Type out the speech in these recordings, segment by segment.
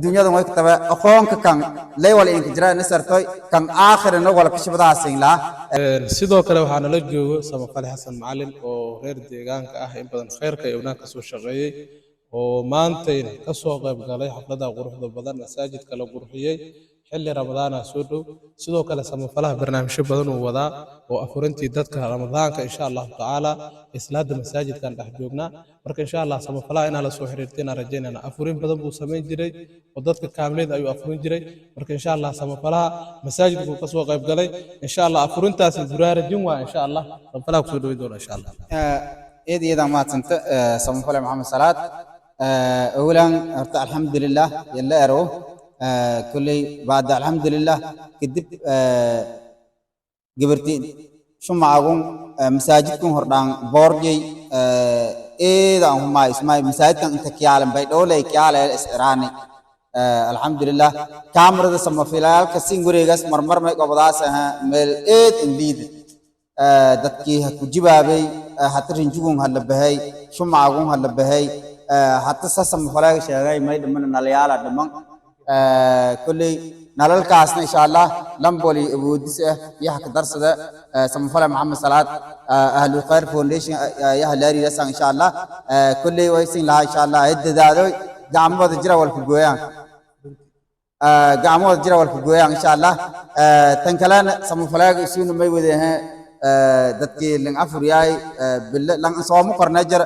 Adduunyadan way katabe aqoonka kan leywal inka jira nisartoy kan aakhirina wala kashabadaha siin laha. Sidoo kale waxaa nala joogo Samafale Xasan Macalin oo reer deegaanka ah, in badan khayrka iyo wanaag kasoo shaqeeyey, oo maantayna kasoo qayb galay xafladda quruxda badan, masaajidka la qurxiyey xilli Ramadaana soo dhow. Sidoo kale samafalaha barnaamijyo badan uu wadaa oo afurintii dadka Ramadaanka, insha Allahu tacaala, isla hadda masaajidkan dhex joognaa. Marka insha Allah samafalaha inaa la soo xiriirtay inaan rajaynana. Afurin badan buu samayn jiray oo dadka kaamilada ayuu afurin jiray. Marka insha Allah samafalaha masaajidkuu kasoo qayb galay, insha Allah afurintaasi buraarajin waa insha Allah samafalaha kusoo dhaweyn doona insha Allah. Eed iyadaa mahadsanta, Samafale Maxamed Salaad. Awalan horta alxamdulilah yalla erow kolley, bacda alxamdulilah kadib gabarti shumacagun masaajidkun hordhaan boorjay eeda aan humaay ismaay masaajidkan inta kiyaalan bay dhowlay kiyaale is iraani. Alxamdulilah, kaamarada samafilayaalka sin wareegas marmar may gobadaas meel eed in liida dadkii ha ku jibaabay, hata rinjugun ha la bahay, shumacagun ha la bahay, hata sa samafalaaga sheegay may dhiman nalayaala dhiman. Kolley nalalkaasna insha Allah lamboli awoodis ah iyo haka darsada Samafale Maxamed Salaad Ahlul Khayr Foundation yaha laariirasan insha Allah. Kolley way sin lahaa insha Allah dadaado, gacmahooda jira walku gooyaan, gacmahooda jira walku gooyaan insha Allah. Tan kalena samafalaaga isuuna may wadeen dadkii ling afur yahay bille lang sooma qorna jira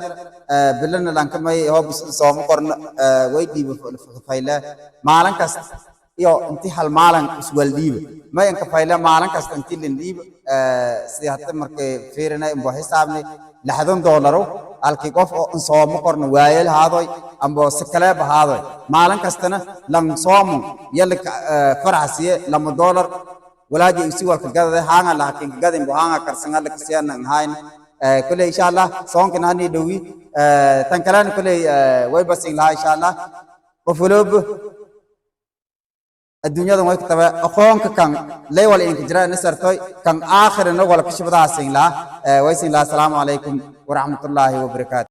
bilana lanka may hoob sooma qorna way dhiiba fayle maalin kasta iyo inti hal maalin iswal dhiiba may inka fayle maalin kasta inti lin dhiiba. Sidii hadda markay fiirinay imbo xisaabnay $60 halkii qof oo sooma qorna waayel haadoy amba si kaleeba haadoy, maalin kastana lang soomo yalla farax siye $2 walaaji isi walka gadade haanga laakiin gadin bo haanga karsanga la kasiyana hayn. Kuley insha Allah soonkana hani dhowi. Tan kalena kuley way basin lahaa insha Allah qof walooba adduunyadan way katabe aqoonka kan leywal inka jira nisartoy kan aakhirina wala kashabadaha siin laha way siin laha. Asalaamu calaykum waraxmatullaahi wabarakaatu.